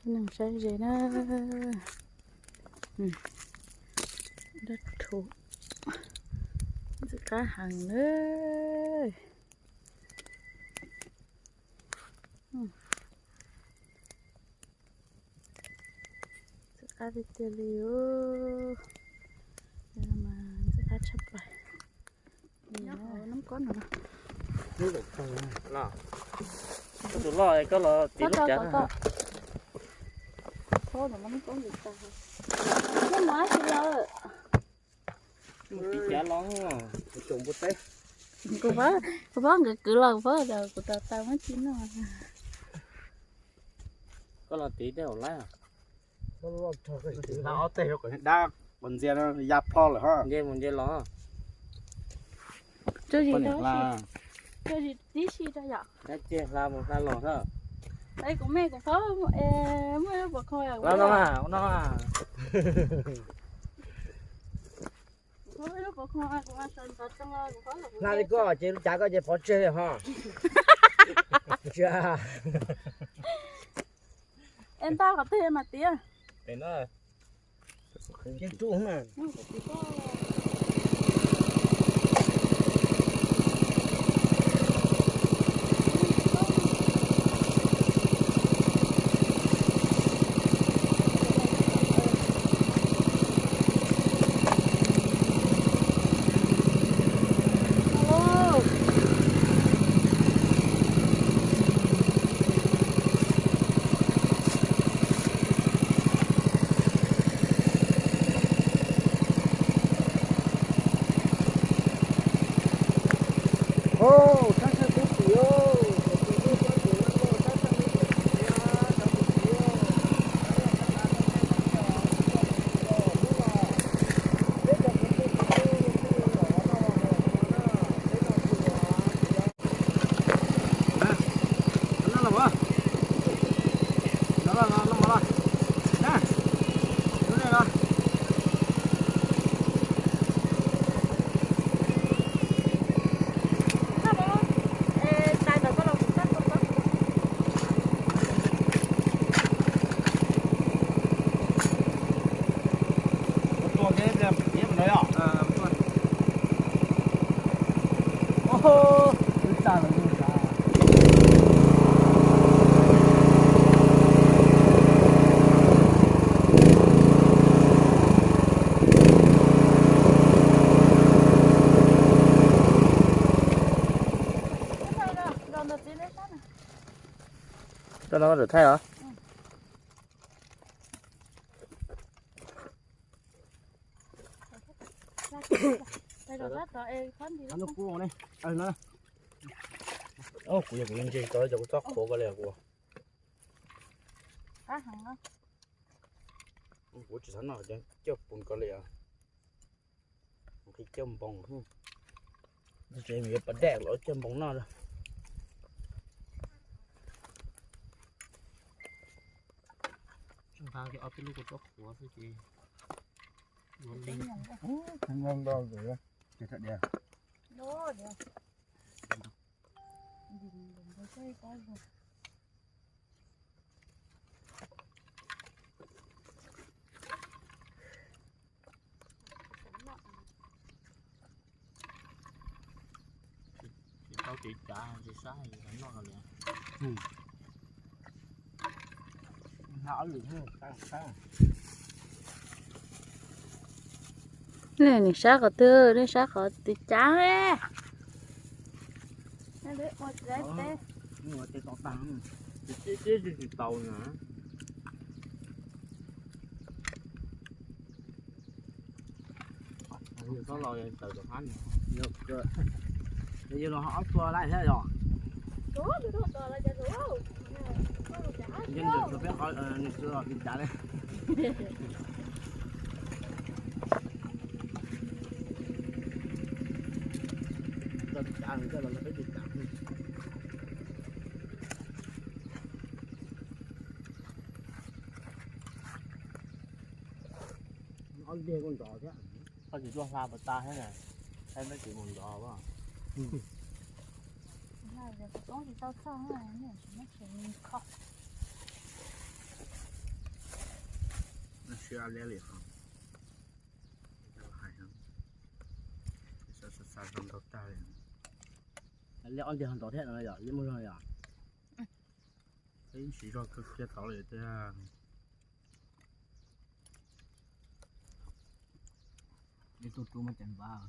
Neeg saib ze na. Dab rhuv, ntxim qab heev na. Ntxim qab tiag tiag li. Ntxim qab tshaj plaws. Tus loj koj los tiv lub cav. Tiv cav los. Kuv paub nkawd kwv los kuv paub, kuv tau tau muab tsis noj. Koj los tiv tej hauv laib. Ob teg dab qos ntxias no ya plho lawm ho. Nce mus nce los. Tib si rau yom. Dab tsi hla mus hla los xwb. Es kuv me kuv paub, muaj lub pov kho no. Hla li koj ces lub cav koj ces pov tseg li ho. Es nta qhov twg mas tias. Coj no rau thaij os. Kuv yog kuv ntse tau cov kuv txob qhuav ko li kuv. Kuv tsis xav noj cov cauj pus ko li. Qhib cauj npoos, yuav pas dej los cauj npoos noj. Ob peb lub kuv txob qhuav xwb ces. Tsis tau tiv cav tsis saib noj li. Nej sab qhov twg, nej sab qhov tiv cav. Yog los ob txua lawm thiab yog. Yog peb qhov nws tsis los tiv cav li. Tau tiv cav nws coj los peb tiv cav. Ob lig kuj nrov thiab. Koj tsis tuaj hla puas tau thiab na, saib peb tsis mus nrov. Tsis tau txog, tsis muaj tsev kho. Liab li ho, hais, xav xav xav zoo ntau tag li. Liab ob ntiag ho ntau thiab no yom, liab muaj zog yom. Ib siv zog kawg kiag tod li tiag. Ib tug rub muab cov npab,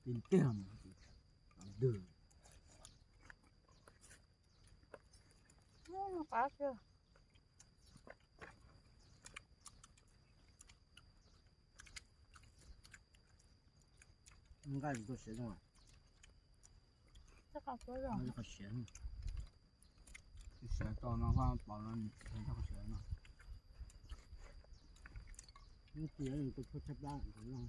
ti tiag ntws. Qab kiag. Nqaij tsis tau siav zoo. Qhov siav, siav tau no, pom no, qhov siav no. Nws tus tshuaj tshaj plab no.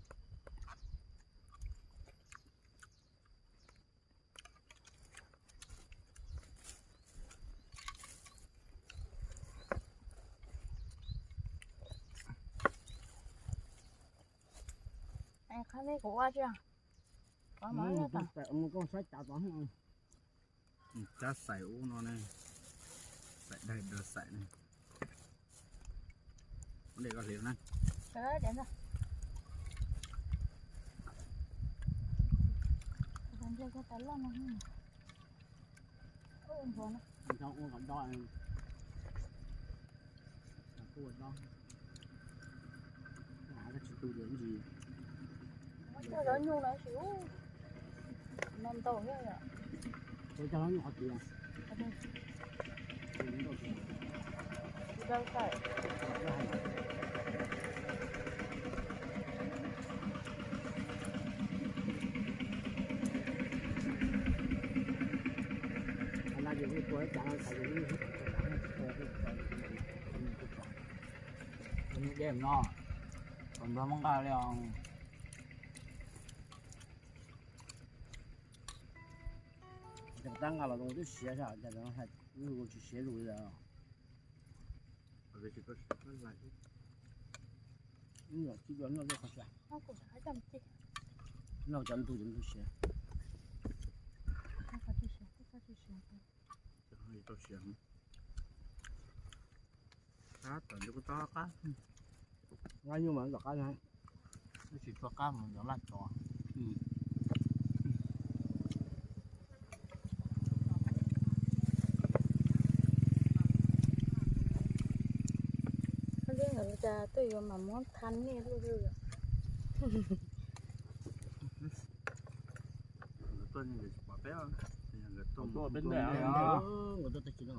Qab li kuv ua tsi, mus koj saib cav tod. Cab xaim ub no ne, xaim daig daws xaim ne. Ua dej koj hliv na. Ua qhov do, kuj ua do, tsis tu ntsis. Coj zov nyuj no tsis, no ntau thiab yom. Coj zov nyuj qhov twg? Dej no, kom nplog muab nqa li os. Cov tab nqa los zoo twb siav, cas tsis siav zus li lawm. Noj cov ntug cov ntug siav. Tau siav. Qab tom qab, nqa nyuj mas tom qab na. Tsis tshua qab mas yog laj tsov. Ntawd cas twb yuav mam muab tha nej luj luj. Tuaj peb ntawm, nkawd tuaj tag kis no.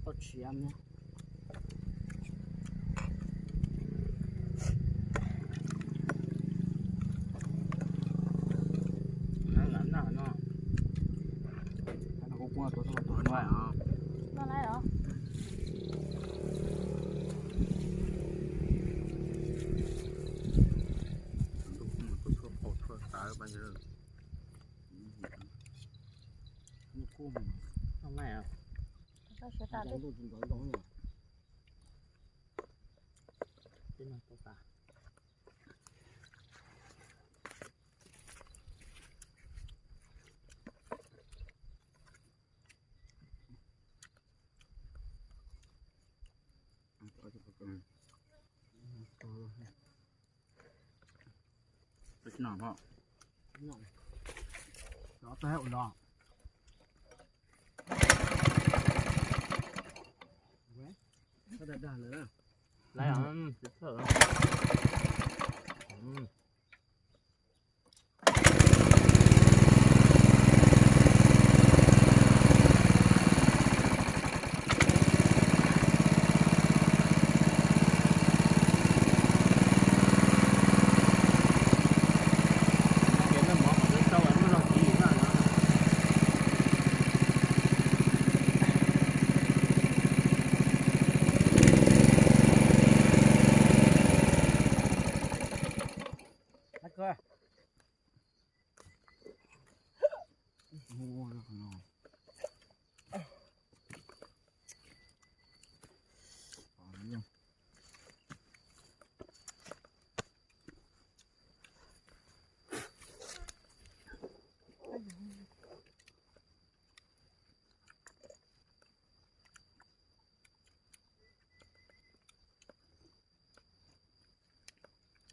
Tau tshiav na. Kuv kuj tuaj tuaj tuaj no os. No lawm os. Ntuj kuj mus tuaj tshuaj qaum tshuaj taw pas yawg. Ntuj kuj mus no lawm os. Tau siav tas ntuj tsis ntxov zoo. Tej no tau tas. Tus no, no, no, tus no. Lawm,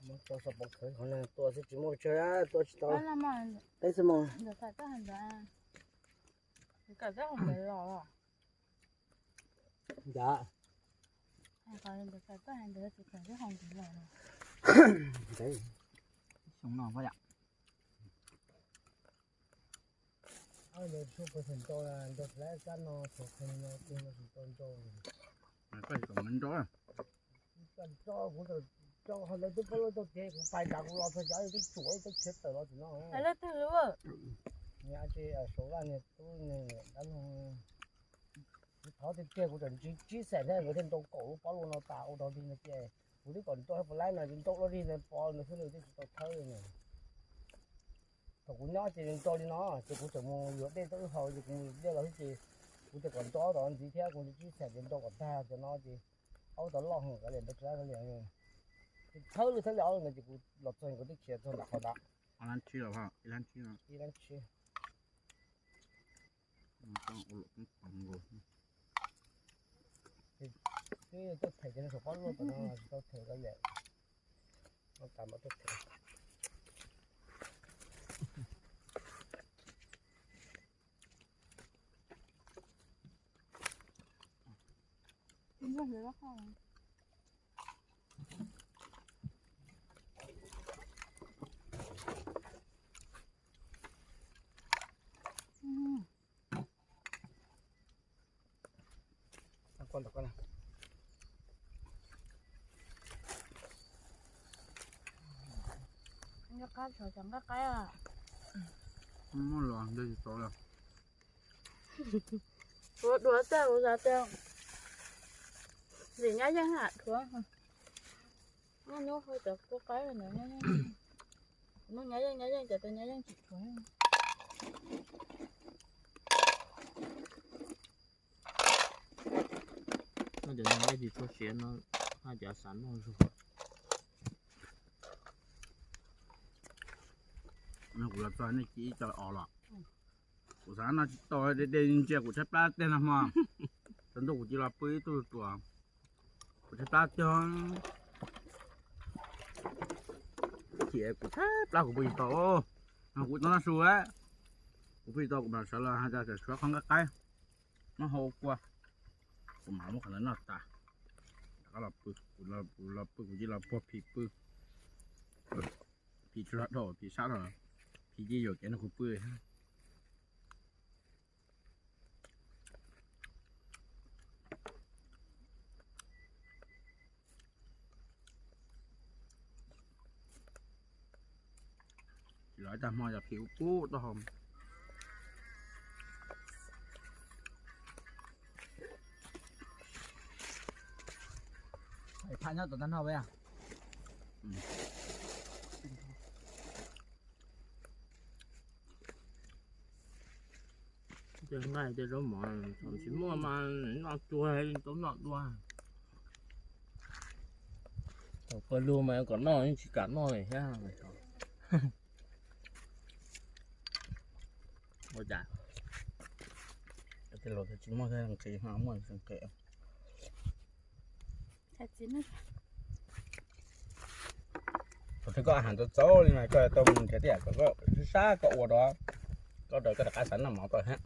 Tau sab pov khawv qhov no tua xwb tsis muaj tsawg, tua tsis tau. Peb xwb mog. Ncav. Xyoo no yom. Ntau ntau kab no thaum kheej no kuv no tsis tau ntau. Koj tsis tau ntau. Tsis tau ntau, kuv tau ntau ho lawv twb pab lub tau tiag, kuv pais nrad kuv los txog cov twb tsuam ib teb chaws tawm los tim no. Nyob tsis saum vaj niag tub niag dab laug. Kuv thov tiag tiag kuv tseem ntsib tsib xees thiab nkawd thiaj ntau kaum lub pob luaj no tas ua rau li no ces kuv twb kom nrau puas laib no ces ntau luaj li no pov nws xwb nws twb tsis tau thawb li no. Thaum kuv nyob ces nws nrau li no ces kuv tseem mus yuav dej rau wb haus ces kuv mus dej los xwb ces kuv tseem kom nrau tod ntxiv thiab kuv ntsib tsib xees ces nrau kom tag cov no ces aub tau loj heev kav liam ntau tsav kav liam. Ces thawb lwj thawb li ob no ces kuv los txog nkawd twb khiav txog nram qhov ntawd. Ib lab tsib. Twb tuaj them cov saum pob luaj tom no tsis tau them kav liam. Nqaij qaib, xyov nqaij qaib. Muaj los nte tsis tau lawm. Kuv dua tej kuv xav tias vim nyab yeej ham thuav, nyab nyuaj hu cov kua qaib no, kuv nug nyab yeej, nyab yeej cov tias nyab yeej tsis thuav. Noj cov no nqaij tsis tshua siav no, haj cov xav noj zog. Kuv los txog nej ci ib co os los, kuv xav noj tsis tau, de de ntsia kuv tshaib plab tiag no hmo. Tsaus ntuj kuv cia los pw ib tug ruam, kuv tshaib plab tiag. Ces kuv tshaib plab kuv pw tsis tau, kuv tau noj su, kuv pw tsis tau kuv mam sawv los hais tias tshuav qhov nqaij qaib, noj hau kua, kuv mam muab qhov ntawd noj tas, rov qab los pw. Kuv los pw kuv cia los puag phim pw. Phim tsis los dhau, phim sab dhau, phim cia yuam kev no kuv pw. Tsis los ib tag hmo yog phim ub pub taub hau. Phaj nyob tom tag no a. Tej nqaij tej zaub mov tsis muaj mas noj cuag tau noj dua. Thaum pawg lug mas kom noj yeej tsis kam noj li thiab. Ua cas tej laus tsis muaj thiaj nqhis, muaj nqhis. Thaum twg koj has tau txaus li no koj tau mus nrhiav tej yam kom koj sab sab koj ua rau, koj rau koj rov qab xav noj mov koj thiab.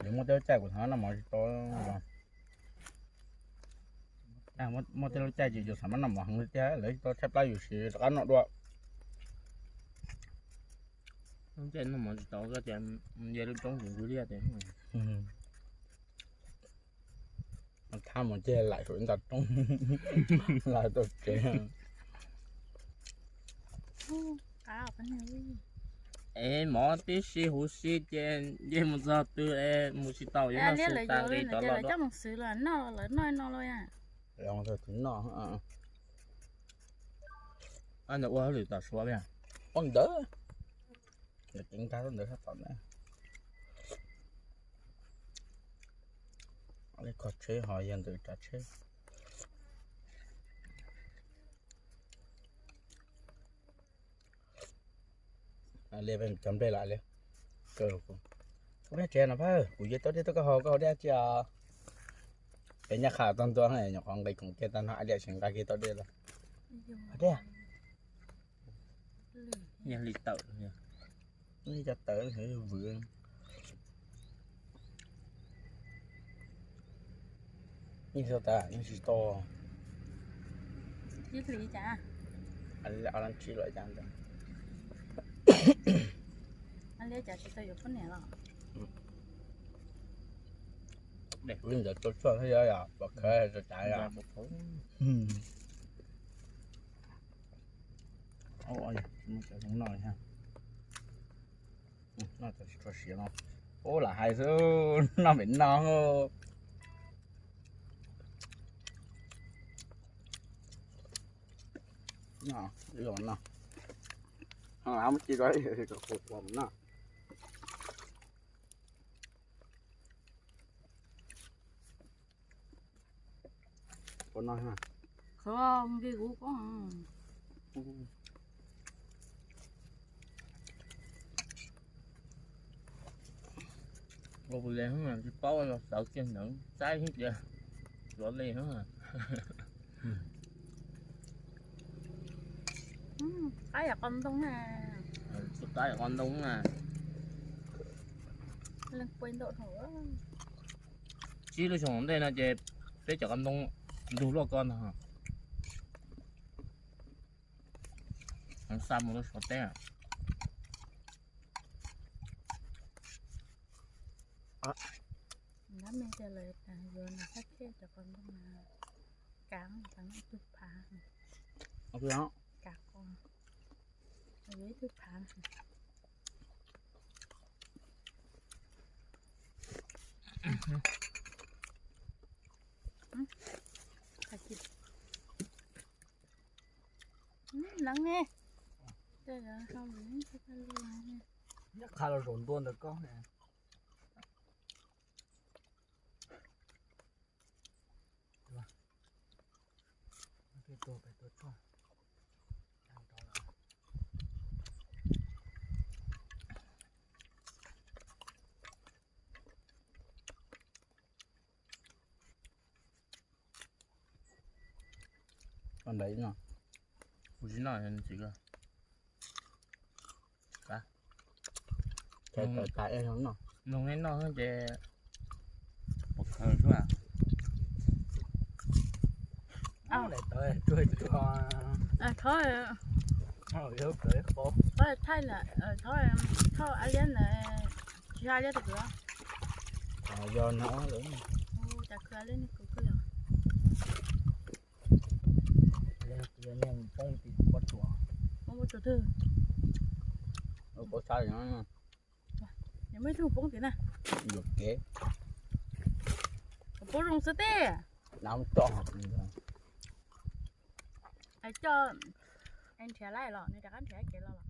Yog muaj tej lub caij kuv xav noj mov tsis tau, muaj tej lub caij tsis tau xav noj mov heev li tiag, lawv tsis tau tshaib plab yus siv rov qab noj dua. Lub caij noj mov tsis tau koj tias nce lub roob tsis nqus liaj tias. Thab mus ces laim saum ib nta roob, laim tau tsev. Es mov tib si huv si ces nce mus txog twg es mus tsis tau, yuav noj xwb tas nqis rov los dua. Ntawd ua hauj lwm tom Suav li. Ntawd ceev ntag, ntawd sab tom ntawd. Li kho tsheb ho yog ntawm tsav tsheb. Li peb cov nplej lawm li. Koj peb tsev no pab kuv yuav tau dej tuaj koj haus, koj haus dej cia. Peb nyab qha tau ntua, nyuam qhuav nqis khoom kiag tag no, Aib Liab tseem nqa kiag tau dej los. Dej. Yog li tawm, li cov tawm vwm. Yeej tsis tau, yeej tsis tau. Ib hlis cas? Ob lab tsib los cas ntawd. Ab, li cas tsis tau yuav poj niam los? Wb ntawd tau tshuaj thiab yog pom khawv rau tas yog. Noj tsis tshua siav no. Ub, lam hais xwb, noj pem no. Noj, noj. Ho lam muab ci rau kom qhuav qhuav mus noj. Qhuav no, qhuav nqi kuv ko. Ua puas li tsis paub los xav kiag ntawd saib thiab tias xav li. Qab yam qos ntoo na. Qab yam qos ntoo na. Leej puaj ntau dhau. Tsib lub xyoo ntej no ces peb cov qos ntoo ntug luaj ko ntag. Xa mus rau Suav teb. Lab me tias lawv yuav nram sab khej cov qos ntoo na, kav, kav ib tug phav, kav qos, yuav ib tug phav. Leeb ne, tej zaum sau lus, qha los zaum ntua ntawm koj. Kuv tsis noj, tsis noj. Noog nej noj ces pom khaws xwb. Thov, thov thaij lawm, thov, thov Ab Liab ntawd, tsis yog Ab Liab tus kwv. Yog no, cas khwv Ab Liab niag kwv kawg yom? Poob tim pob tsuas. Poob pob tsuas twg? Pob tsuas. Nws muaj ib tug poob tim na. Yuam kev. Poob zoo xwb teb. Coj, es nrhiav lawm los nws rov qab nrhiav kev los los?